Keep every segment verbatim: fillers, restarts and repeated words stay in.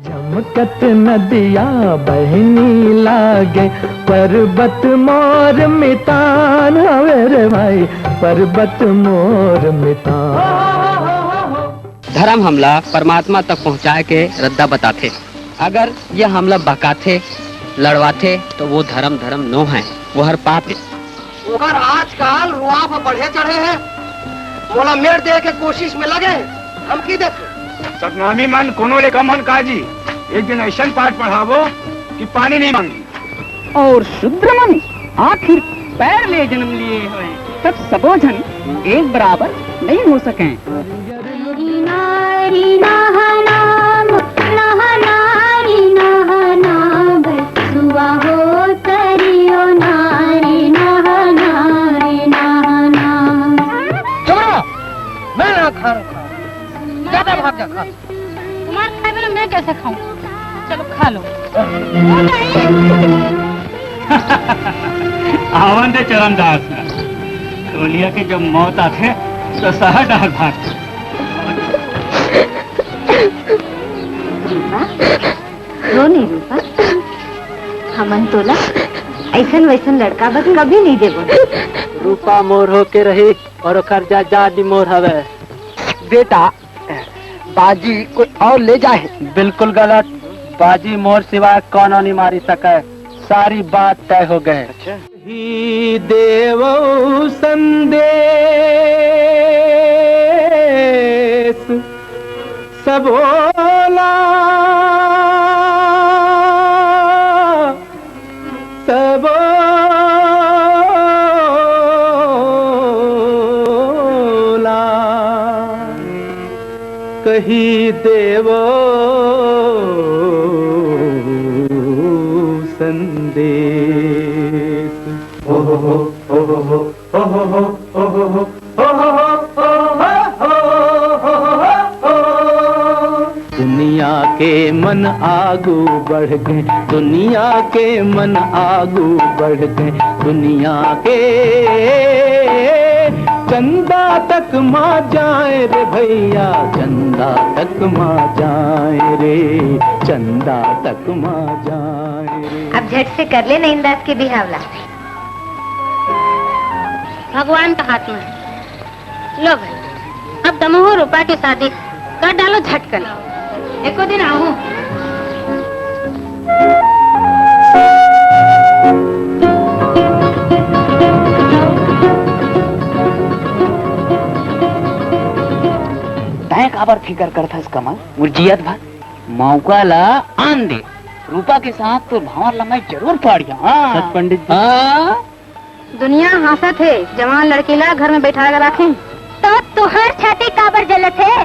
चमकत नदिया बहनी लागे, पर्वत मोर मितान हवे रे भाई, पर्वत मोर मितान। धर्म हमला परमात्मा तक पहुंचाए के रद्दा बताथे। अगर ये हमला बहकाथे, लड़वाथे, तो वो धर्म धर्म नो है, वो हर पाप है। ओकर आजकल रुआब बढ़े चढ़े हे, मोला मेड़ दे के कोशिश में लगे हे, हम की देखे। सतनामी मन कोनो ले कम हन काजी, एक दिन ऐसन पाठ पढ़ाबो कि पानी नहीं मांगी। और शूद्र मन आखिर पैर ले जन्म लिए हुए, तब सबो झन एक बराबर नहीं हो सके। नारी नहना, नहना, नारी नहना, बसुआ हो तरियो, नारी नहना, नारी नहना। चुप रहो, मैं ना खा रहा, ज्यादा भाग जा खा। तुम्हारे खाए बिना मैं कैसे खाऊं? चलो खा लो। आवन दे चरणदास न, टोलिया के जब मौत आथे तो सहर डहर भाग। रूपा, रो नहीं रूपा, हमन तोला ऐसन वैसन लड़का बस कभी नहीं देबो। रूपा मोर होके रही और ओखर जा जादी मोर हवे। बेटा, बाजी कोई और ले जाए। बिल्कुल गलत, बाजी मोर सिवाय कोनो नहीं मारी सके। सारी बात तय हो गए। अच्छा। ही देवो संदेश सबोला, सबोला कही देवो संदेश। दुनिया के मन आगू बढ़ गए, दुनिया के मन आगू बढ़ गए, दुनिया के चंदा तक मा जाए रे भैया, चंदा तक मा जाए रे, चंदा तक मा जाए रे। अब झट से कर ले नैनदास के बिहावला। भगवान का हाथ में। लो भाई, अब दमोह रूपा के शादी कर डालो झटकन। एको दिन आहूं। तैं काबर फिकर करथस कमल? मोर जियत भर मौका ला आन दे। रूपा के साथ तो भांवर ला मैं जरूर पाड़िया। हाँ। सच पंडित जी। हाँ। दुनिया हाँसत हे, जवान लड़की ला घर में बैठा के राखें। तो तुहार छाती काबर जलत हे?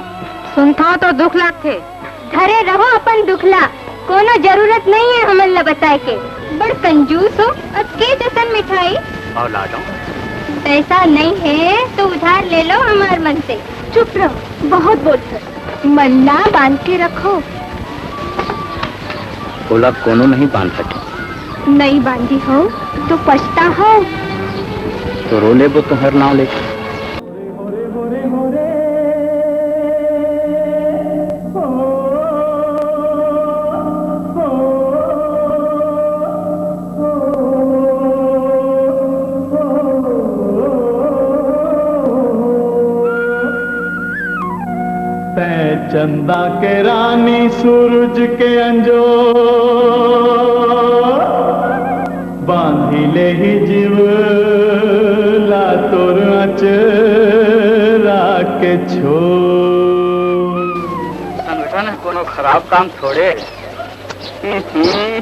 सुनथव तो दुख लागथे। धरे रहो अपन दुख ला, कोनो जरूरत नहीं है हमन ला बताए के। बड़ कंजूस हो, अब के जसन मिठाई। औलादों। पैसा नहीं है तो उधार ले लो हमार मन से। चुप रहो, बहुत बोलथस। मन ला बांध के रखो। ओला कोनो नहीं बांध सके। नहीं बांधी हो तो पछता हो। तो रो लेबो तुहर नाव लेके। तैं चंदा के रानी सूरज के अंजोर, बांधी ले ही जीव ला तोर अचरा के छोर। संगठन कोनो खराब काम थोड़े। हम्म,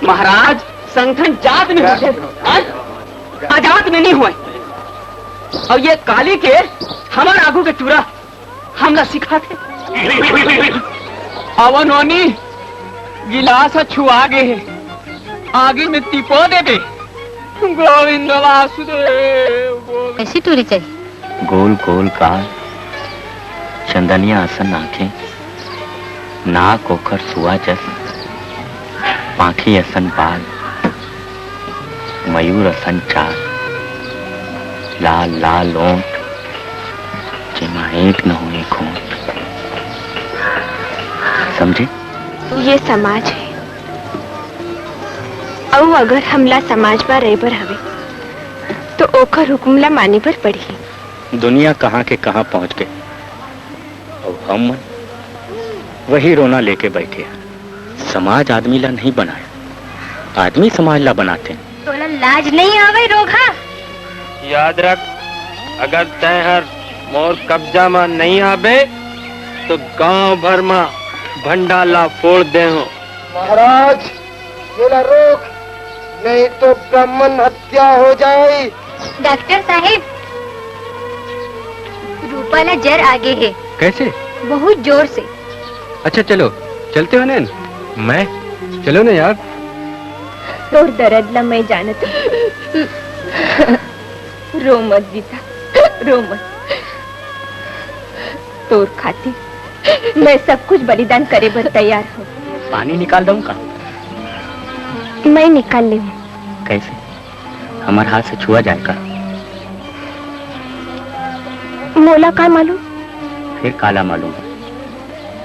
महाराज, संगठन जात में होथे, हाँ? अजात में नहीं होय। अउ ये काली के हमर आगू के टूरा हमला सिखाथे। अवन ओनी गिलास ह छुआ गे हे, आगी में तिपो देबे। गोविंद वासुदेव, गोविंद। कैसी टूरी चाहिए? गोल गोल गाल, चंदनिया असन आंखें, नाक ओखर सुआ जस, पांखी असन बाल, मयूर असन चाल, लाल लाल ओंठ, जेमा एक न हो एक होंठ। समझे? ये समाज हे, अउ अगर हमला समाज मा रहे बर हवे, तो ओकर हुकुम ला माने बर पड़ही। दुनिया कहाँ के कहाँ पहुँच गए, अउ हम मन वही रोना लेके बैठे हैं। समाज आदमी ला नहीं बनाए, आदमी समाज ला बनाते। तोला लाज नहीं आवे, रोगहा? याद रख, अगर तैं हर मोर कब्जा मा नहीं आबे, तो गांव भर मा भंडार ला फोड़ दे हो। महाराज, ये ला रोक, नहीं तो ब्राह्मण हत्या हो जाए। डॉक्टर साहेब, रूपा ला जर आगे हे। कैसे? बहुत जोर से। अच्छा चलो, चलते हो नैन। मैं? चलो ना यार। तोर दर्द ला मैं जानत हूँ। रो मत गीता, रो मत। तोर खातिर मैं सब कुछ बलिदान करे बर तैयार हूँ। पानी निकाल दूं का? मैं निकाल लेहूँ। कैसे? हमर हाथ से छुआ जाए का? मोला का मालूम? फिर काला मालूम?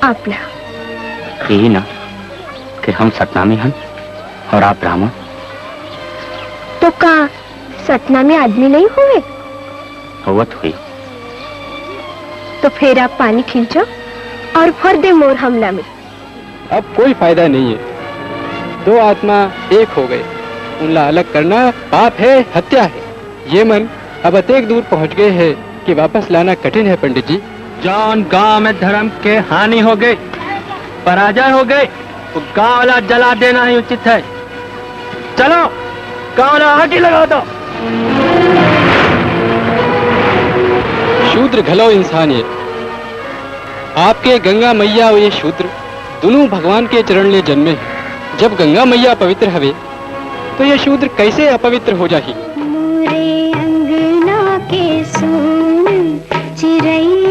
आप ना। यही ना कि हम सतनामी हन और आप ब्राह्मण। तो का सतनामी आदमी नहीं हुए? होवत हुई। तो फिर आप पानी खींचो और भर दे मोर हमला में। अब कोई फायदा नहीं है। दो आत्मा एक हो गए, उनला अलग करना पाप है, हत्या है। ये मन अब अतेक दूर पहुंच गए हैं कि वापस लाना कठिन है, पंडित जी। जौन गांव में धर्म के हानि हो गई, पराजय हो गई, वो गांव ला जला देना ही उचित है। चलो, गांव ला आगी लगा दो। शूद्र घलो इंसान ये। आपके गंगा मैया और ये शूद्र दोनों भगवान के चरण ले जन्मे हैं। जब गंगा मैया पवित्र हवे, तो ये शूद्र कैसे अपवित्र हो जाही? मोरे अंगना के सोन चिरई